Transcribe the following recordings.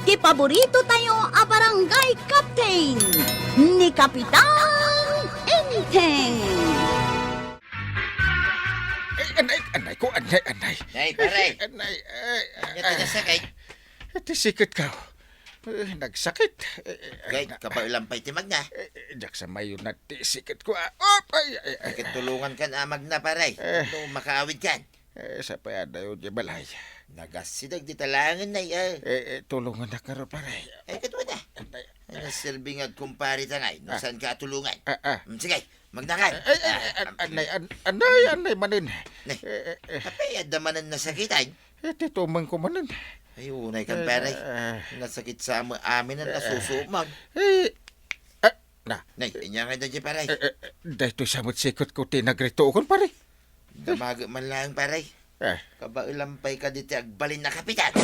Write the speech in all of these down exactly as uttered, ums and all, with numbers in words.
Ti paborito tayo a barangay captain, ni Kapitan Enteng. Ay, anay, anay ko, anay, anay. Nay, pare. Anay, ay, Anya ti nasakit? Ti siketko. Eh, nagsakit. Eh, eh, Gay, na- kabaelan pay ti magna. Eh, eh, diak sa mayo na ti siketko. Ah, op, ay, ay, ay. Ket tulongan kan a magna, pare. Eh. No makaawid kan. Eh, sa pay adayo di balay. Nagasideg di talangen na iya. Eh, eh, tulongan na karo, pare. Ay, ket wala. Ay, ay. Ay, naserbi nga agkumpare ta ngay, no Ah. saan ka tulungan? Ah, ah. Mm, sige, magna kan. Ay, ay, ay, Ah, an-, ah, anay, an-, anay, anay manen. Nay, Eh, eh, eh. apay, adda manen nasakitan? Eh, ti tumeng ko manen. Ay, unay kan, Eh, pare. eh. Nasakit sa ama-, amin ang Eh, eh. nasusuman. Eh, ah, na. Nay, inya nga na di, pare. Eh, eh, eh, daytoy sa met siketko ti nagrituokon, pare. Damaga man laeng, pare. Eh. Kabaelan pay kadi ti agbalin a kapitan.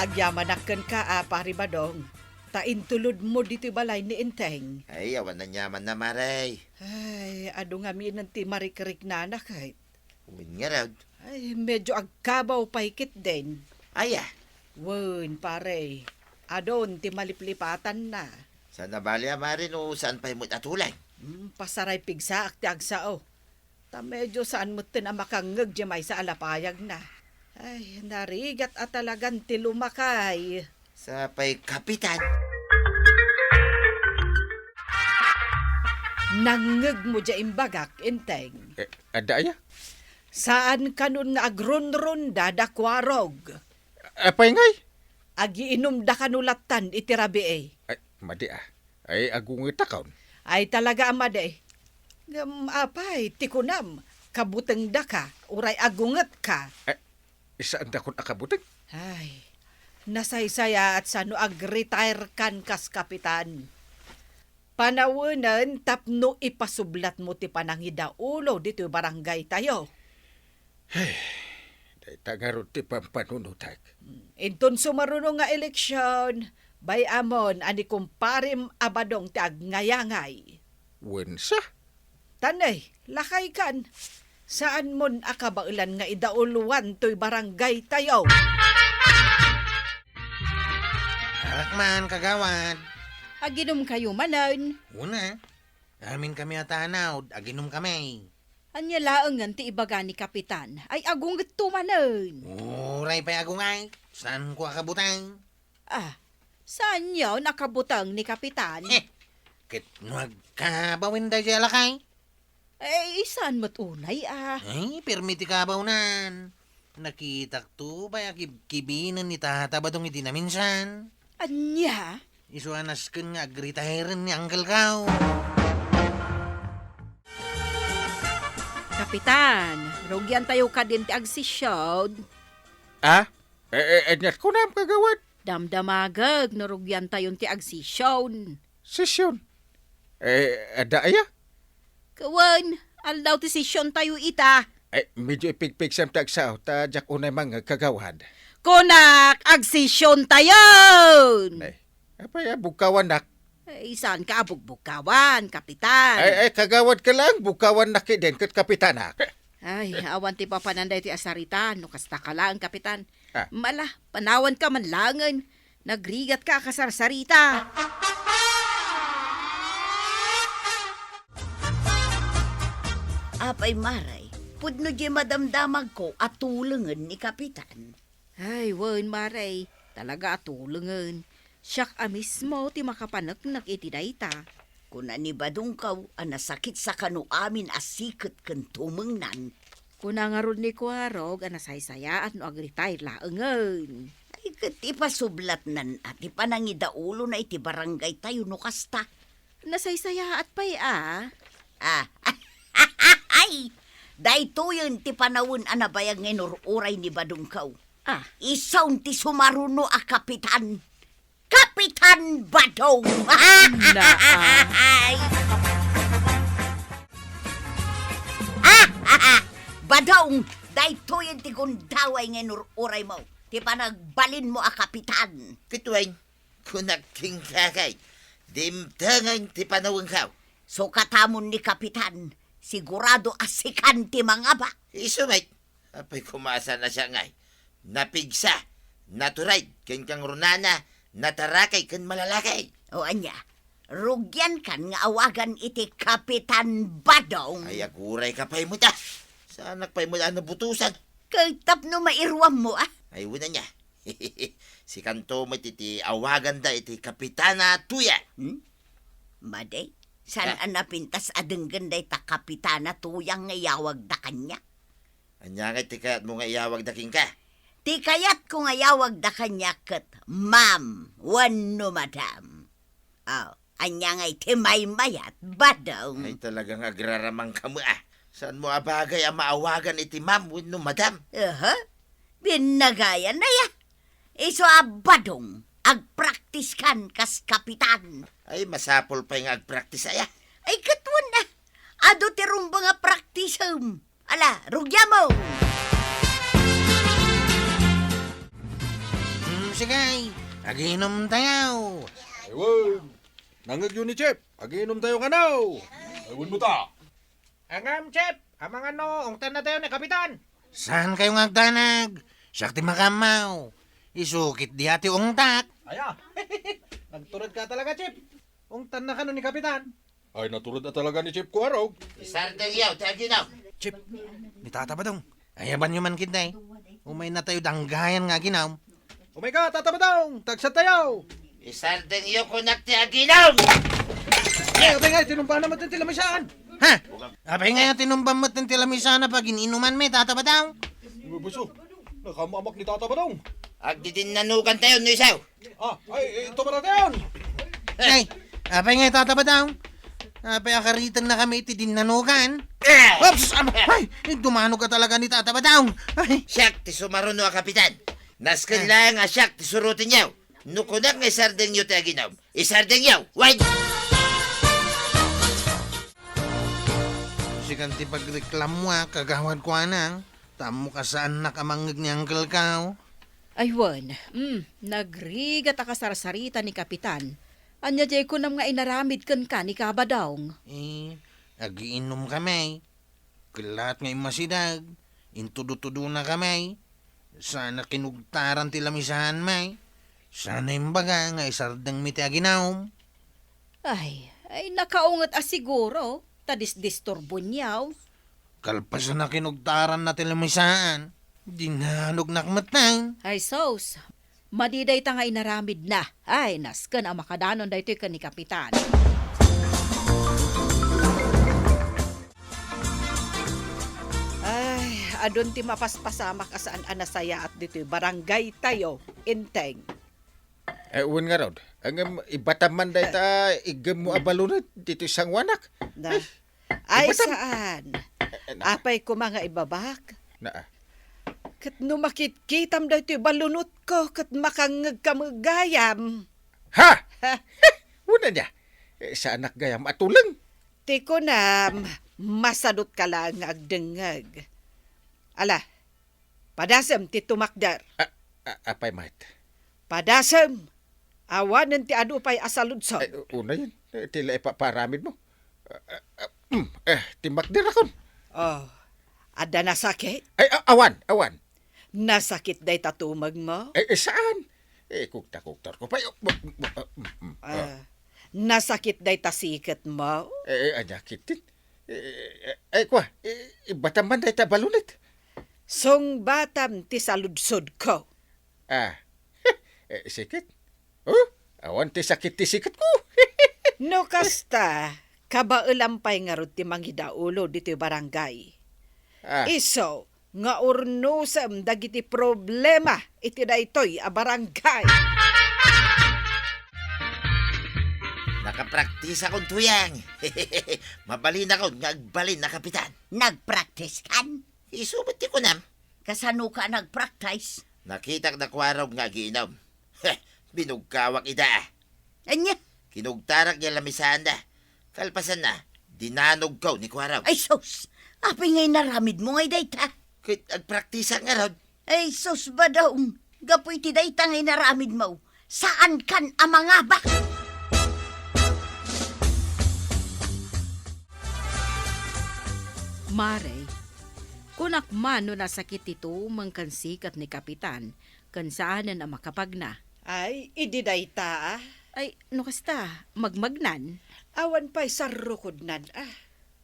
Agyamanak kenka a, Pare Badong, ta intulodmo ditoy balay ni Enteng. Ay, awan aniamanna, mare. Ay, adu ngamin ti marikriknana ket. Wen ngarud. Ay, medyo agkabaw pay ketdin. Aya? Wen, pare. Adun ti maliplipatanna. Saan a bali a, mare, no saan pay met a tuleng? Hmm, pasaray pigsaak ti agsao. Ta medyo saan metten a makangngeg di maysa a lapayagna. Ay, narigat a talagan ti lumakay. Sapay, Kapitan. Nangngegmo diay imbagak, Enteng. Eh, adda aya? Saan kanon nga agrunrunda da Kuarog? Apay ngay? Agiinumda kano lattan iti rabii. Ay, madi a. Ay, agungetakon. Ay, talaga a madi. Ngem apay, ti kunam, kabutengdaka, uray agungetka. Eh, Saandakon a kabuteng? Ay, nasaysayaat sano agretire kan kas kapitan. Panawenen tapno ipasublatmo ti panangidaulo ditoy barangay tayo. Ay, dayta ngarud ti pampanunotek. Inton sumaruno nga eleksion, bay-amon a ni kumparem a Badong ti agngayangay. Wensa? Tanay, lakaykan. Saanmon a kabaelan nga idauloan toy barangay tayo. Arak man, kagawad. Aginumkayo manen. Una, amin kami a tanod, aginum kami. Ania laengen ti ibaga ni Kapitan? Ay, agungetto manen. Uray pay agungay, saanko a kabuteng. Ah, saanyo a kabuteng ni Kapitan? Eh, ket no agkabawen daydiay a lakay? Eh, saan met unay, ah? Ay, pirmi ti kabawnan. Nakitakto pay a kibkibinen ni Tata Badong iti naminsan. Ania? Isu a nasken nga agretire ni Uncle Kao. Kapitan, rugiantayo kadin ti agsesion. Ah? Eh, eh, aniat kunam, kagawad? Damdamagek no rugiantayon ti agsesion. Sesion? Eh, adda aya? Wen, aldaw ti sesiontayo ita. Eh, medyo ipigpigsam ti agsao, ta diak unay mangngeg, kagawad. Kunak, agsesiontayon! Nay, apay a bugkawannak? Eh, saanka a bugbugkawan, Kapitan. Ay, ay, kagawadka laeng, bugkawannak ketdin ket kapitanak. Ay, awan ti papanan daytoy a sarita, no kastaka laeng, Kapitan. Ah. Mala, panawanka man laengen. Nagrigatka a kasarsarita. Apay, Mare, pudno diay madamdamagko a tulengen ni Kapitan. Ay, wen, Mare, talaga a tulengen. Siak a mismo ti makapaneknek iti dayta. Kuna ni Badongkaw a nasakitsa kano amin a siket ken tumengnan. Kuna ngarud ni Kuarog a nasaysayaat no agretire laengen. Ay, ket ipasublatnan a ti panangidaulona iti barangay tayo no kasta. Nasaysayaat pay a. Ah. Ay, daytoyen ti panawen a nabayag nga inur-uray ni Badongkaw. Ah. Isun ti sumaruno a kapitan. Kapitan Badong! Naa. Ay. Badong, daytoyen ti gundaway nga inur-uraymo, ti panagbalinmo a kapitan. Ket wen, kunak kenka, dimtengen ti panawenko. Sukatamon ni Kapitan, sigurado a sikan ti mangaba. Isu met, Apay koma a saan a siak ngay? Napigsa, naturayed, ken kangrunana, natarakay ken malalakay. O ania, rugiankan nga awagan iti Kapitan Badong? Ay, agurayka pay met a. Saanak pay met a nabutosan. Ket tapno mairuammo a. Ay, wen ania. Sikanto met iti awaganda iti Kapitana Tuyang. Hmm? Madi, saan Ah. a napintas a denggen dayta Kapitana Tuyang nga iyawagda kaniak? Ania ngay ti kayatmo nga iyawagda kenka? Ti kayatko nga iyawagda kaniak ket ma'am wenno madam. Oh, ania ngay ti maymayat, Badong? Ay, talaga nga agraraman kamo a. Saanmo a bagay a maawagan iti ma'am wenno madam? Aha. Binnagayan na ya. Isu a Badong, agpraktiskan kas kapitan. Ay, masapul pay nga agpraktis aya. Ay, ket wen a. Adu ti rumbeng a praktisem. Ala, rugiammo. Hmm, sige, aginom tayo. Ay, wen. Nangngegyo ni Chip, aginom tayo kano. Ay, wen mo ta. Ngem, Chip, amangan no, ungtanna tayo ni Kapitan. Saan kayo nga agdanag? Siak ti makammaw. Isu ket dia ti ungtak. Aya, nagturod ka talaga, Chip. Ungtanna kano ni Kapitan. Ay, naturod a talaga ni Chip Kuarog. Isardengyo ti aginom. Chip, ni Tata Badong. Ayabanyo man ketdi. Umayna tayo danggayan nga aginom. Umay ka, Tata Badong! Tagsa tayo! Isardengyo kunak ti aginom! Ay, apay nga, tinumba na met ti lamisaan! Ha? Apay nga, tinumba met ti lamisaan a pagin-inuman mi, Tata Badong? Uy, baso, nakamamak ni Tata Badong. Agdidinnanugan tayo, no isaw? Ah, ay, eh, tumara tayo! Ay, apay nga, Tata Badong? Apay, akariteng na kami iti dinnanugan? Eh! Oops! Am-, ay! Dumanog ka talaga ni Tata Badong! Ay! Siak ti sumaruno a kapitan. Nasken Ah. laeng a siak ti surotenyo. No kunak nga isardengyo ti aginom, isardengyo! Wen! Sikan ti pagreklammo a kagawad kuana, ta ammok a saannak a mangngeg ni Uncle Kao. Ay, wen, mm, nagrigat a kasarsarita ni Kapitan. Ania diay kunam nga inaramid kenka ni Kabadong? Eh, agiinom kami. Kellat nga immasideg, intudo-tudona kami. Sana kinugtaran ti lamisaanmi. Sana imbaga nga isardengmi ti aginom. Ay, ay, nakaunget a siguro, ta disdisturbonyo. Kalpasan a kinugtaranna ti lamisaan, dinanognak metten. Ay, sus, madi dayta nga inaramidna. Ay, nasken a makadanon daytoy ken ni Kapitan. Ay, adun ti mapaspasamak a saan a nasayaat ditoy barangay tayo, Enteng. Eh, wen ngarud, ngem ibatam man dayta iggemmo a balunit ditoy sanguanak. Na. Ay, ibatam. Saan? Eh, eh, na. Apay koma nga ibabak? Na. Ket no makitkitam daytoy balunotko, ket makangngegka met gayam. Ha? Ha? Wen ania? Eh, saanak gayam a tuleng. Ti kunam, masadutka laeng nga agdengngeg. Ala, padasem ti tumakder. A-, a-, apay met? Padasem! Awanen ti adu pay a saludsod. Ay, unayen, eh, ti la ipapaaramidmo. Ah, ah, ah, mm, eh, timakderakon. Oh, adda nasakit? Ay, a-, awan, awan. Nasakit dayta tumengmo? Ay, eh, saan? Eh, kugta-kugtarko pay. Oh, mm, mm, mm, ah. Ah, nasakit dayta siketmo? Eh, eh, ania ketdin? Eh, eh, eh, kua, eh, ibatam man dayta balunit. Sungbatam ti saludsodko. Ah, eh, sikit. Oh, awan ti sakit ti siketko. No kasta, kabaelam pay ngarud ti mangidaulo ditoy barangay. Ah. Isu nga urnosem dagiti problema iti daytoy a barangay. Nakapraktisakon, Tuyang. Mabalinakon nga agbalin a kapitan. Nagpraktiskan? Isu met ti kunam. Kasanoka a nagpraktis? Nakitak da Kuarog nga agiinom. Heh, binugkawak ida. Ania? Kinugtarak diay lamisaanda. Kalpasanna, dinanogko ni Kuarog. Ay sus! Apay nga inaramidmo ngay dayta? Ket agpraktisak ngarud. Ay sus, Badong! Gapu iti dayta nga inaramidmo, saankan a mangabak! Mare, Kunak man no nasakit ti tumeng ken siket ni Kapitan, ken saanen a makapagna. Ay, idi dayta, ah. Ay, no kasta, magmagnan. Awan pay sarrukodnan, ah.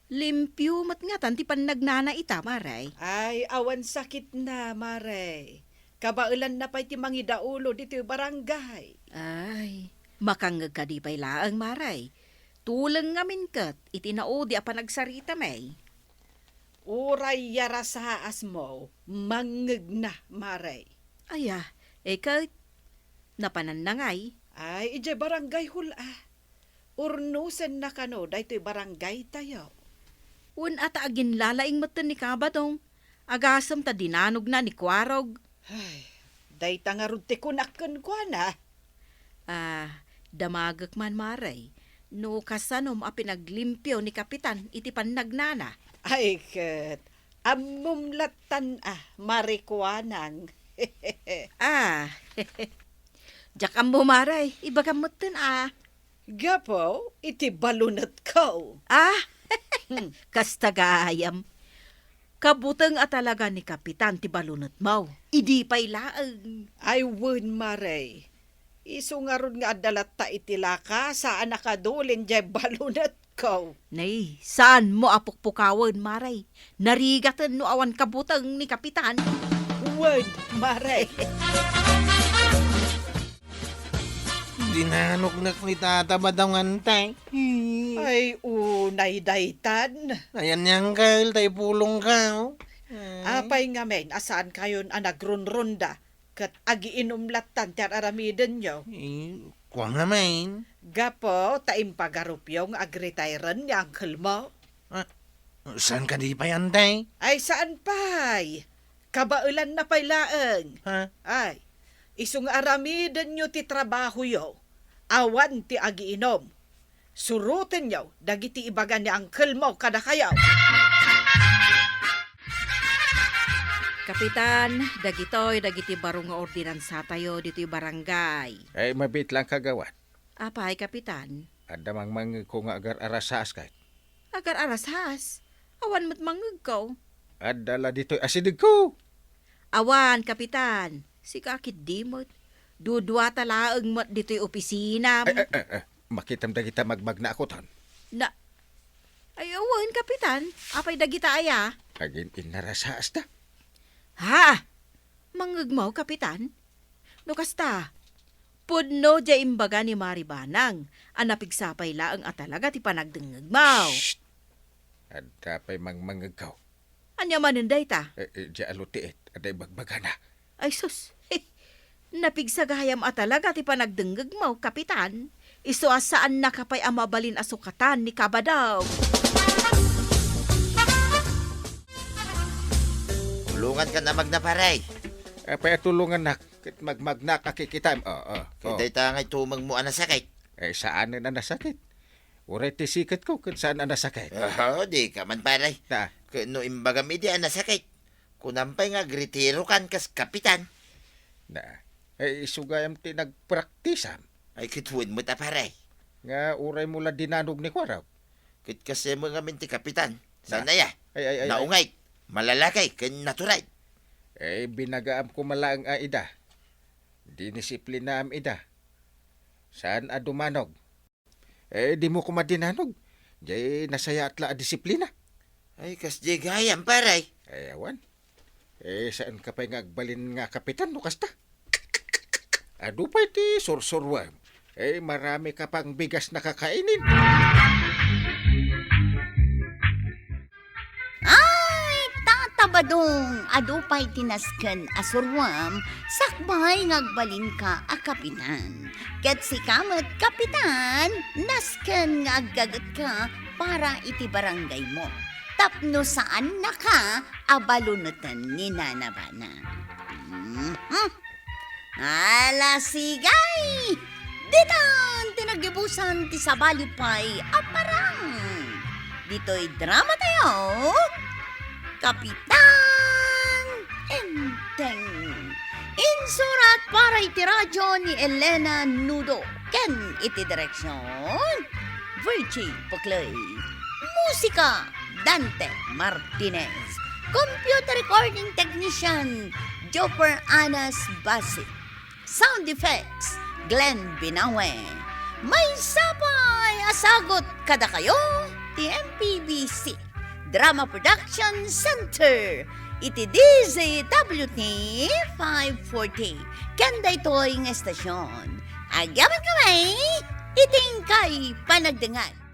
Limpio met ngatan ti pannagnana ita, Mare. Ay, awan sakitna, Mare. Kabaelanna pay ti mangidaulo ditoy barangay. Ay, makangngeg kadi pay laeng, Mare. Tuleng ngamin ket iti naudi a panagsaritami. Uray yarasaasmo, mangngegna, Mare. Aya, e ket, napananna ngay? Ay, idiay barangay hall a. Urnosenna kano daytoy barangaytayo. Wen a ta aginlalaing metten ni Kabadong, agasem ta dinanogna ni Kuarog. Ay, dayta ngarud ti kunak kenkuana. Ah, damagek man, Mare, no kasanom a pinaglimpio ni Kapitan iti pannagnana. Ay, ket, ammom lattan a, Mare Kuanang. Ah, diak ammo, Mare, ibagam metten a. Gapu iti balunetko. Ah? Hmm. Kasta gayam. Kabuteng a talaga ni Kapitan ti balunetmo. Idi pay laeng. Ay, wen, Mare. Isu ngarud nga adda latta iti laka, saan a kadulin diay balunetko. Nay, saanmo a pukpukawen, Mare. Narigaten no awan kabuteng ni Kapitan. Wen, Mare. Dinanognak ni Tata Badong, Antay. Ay, unay daytan. Ayan ni Angkel, ta ipulongko. Ay. Apay ngamin a saankayon a nagrunrunda ket agiinom lattan ti ar-aramidenyo? Eh, kua ngamin. Gapu ta impagarupyo nga agretairen ni angkelmo. Ah, saan kadi pay, Antay? Ay, saan pay? Kabaelanna pay laeng. Ha? Ay, isu nga aramidenyo ti trabahoyo, awan ti agiinom. Surotenyo dagiti ibaga ni angkelmo kadakayo. Kapitan, dagitoy dagiti baro nga ordinansatayo ditoy barangay. Ay, mabiit lang, Kagawad. Apay, Kapitan? Adda mangmangngegko nga agar-arasas ket. Agar-arasas? Awan met mangngegko. Adda la ditoy asidegko. Awan, Kapitan. Sika ketdi met. Duduata laeng met ditoy opisinam. Ay, ay, ay, ay. Makitam dagita magmagna a kutan. Na, ay, awan, Kapitan. Apay dagita aya? Agin-innarasasta. Ha? Mangngegmo, Kapitan? No kasta, pudno diay imbaga ni Mari Banang a napigsa pay laeng a talaga ti panagdengngegmo. Shh! Adda pay mangmangngegko. Ania manen dayta? Eh, eh, diay alutiit, adda ibagbagana. Ay sus, napigsa gayam a talaga ti panagdengngegmo, Kapitan. Isu a saannaka pay a mabalin a sukatan ni Kabadong. Tulonganka a magna, pare. Apay a tulongannak? Ket magmagnak a kikitam. Oh, oh, oh. Ket dayta ngay tumengmo a nasakit? Eh, saanen a nasakit. Uray ti siketko ket saan a nasakit. Oho, dika man, pare. Ta? Ket no imbagam idi a nasakit, kunam pay nga agretirokan kas kapitan. Na, eh, isu gayam ti nagpraktisam. Ay, ket wen met a, pare. Nga uraymo la dinanog ni Kuarog? Ket kasem ngamin ti kapitan. Saan aya? Ay, ay, ay, ay. Naungay, malalaki, ken natural. Eh, binagaam koma laeng a ida. Dinisiplinaam ida. Saan a dumanog. Eh, dimo koma dinanog. Diay nasayaat la a disiplina. Ay, kasdiay gayam, pare. Ay, awan. Eh, saanka pay nga agbalin nga kapitan no kasta? Adu pay ti sursuruam. Eh, marami ka pang bigas a kakainin. Ay, Tata Badong, adu pay ti nasken a suruam, sakbay nga agbalinka a kapitan. Ket sika met, kapitan, nasken nga aggagetka para iti barangaymo. Tapno saannaka a baluneten ni Nana Bana. Mhm. Ala, sigay! Ditan ti naggibusan ti sabali pay a parang. Ditoy drama tayo, Kapitan Enteng. Insurat para iti radyo ni Elena Nudo ken iti direksyon, Virgie Buclay. Musika, Dante Martinez. Computer recording technician, Jopper Anas Basi. Sound effects, Glenn Binawe. Maysa pay a sagut kadakayo ti M P B C Drama Production Center iti D Z W T five forty. Ken daytoy nga estasyon, agyamankami iti inkay panagdengngeg.